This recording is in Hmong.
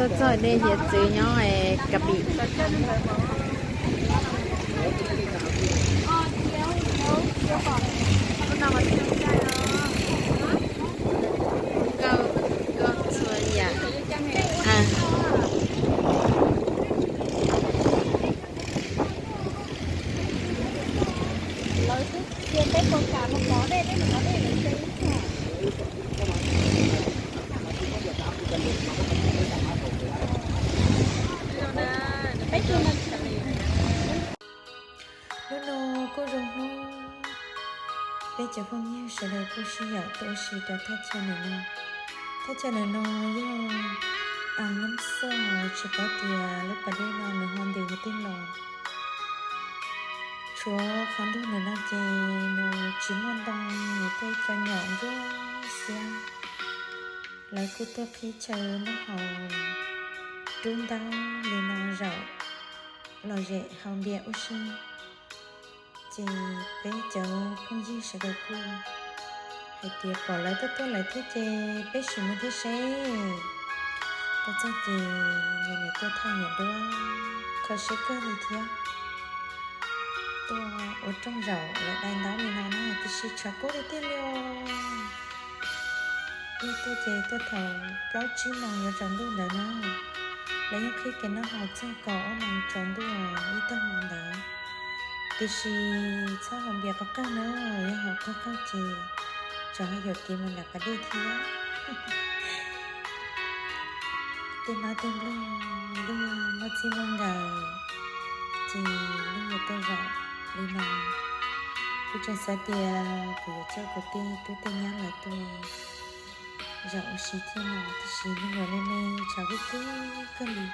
Txog nej hiav txwv nyob Ka Pim. Nkauj, nkauj txhua yam. Hnub no kuj zoo hnub, peb cov phooj ywg sawv daws kuj sib yaum tuaj ua si rau thaj chaw ntawm no. Thaj chaw ntawm no yog a nab xoj, tsis paub tias lub pas dej no nws ho ntev ua twg los. Tshuav qhov ntuj ntawm no ces nws tsis muaj ntoo, nws tej cov nyom ntsuab xiab. Lawv kuj tuaj qhib chaw noj haus rub ntaub li no zaum lom zem haus npias ua si. Ces peb cov phooj ywg sawv daws kuj hais tias pom lawv tuaj tuaj lawm thiab ces peb sim mus thiab seb. Tuaj txog ces nyias nyias tuaj thaij nyias duab, kho siab kawg li thiab. Tuaj ua rooj zaum lawv dai ntaub li no na, tiam sis tshav kub tiag tiag li os. Yog tuaj ces tuaj thaum plaub tsib moos yuav tsaus ntuj ntawd na. Lawv yeej qhib kev noj haus txog kaum ob moos tsaus ntuj ib tag hmo ntawd. Tiam sis txhob haus npias qhov qawg na, yog haus qhov qawg ces tsam ho yuam kev mus nram pas dej thiab. Tej hnab tej nplooj luag muaj txij muaj nkawm, ces luag yuav tuaj zaum li no. Kuv tseem xav tias kuv yuav coj kuv tej tub tej nyab lawv tuaj zaum ua si thiab no, tiam sis me nyuam me me tshav kub kub kawg li.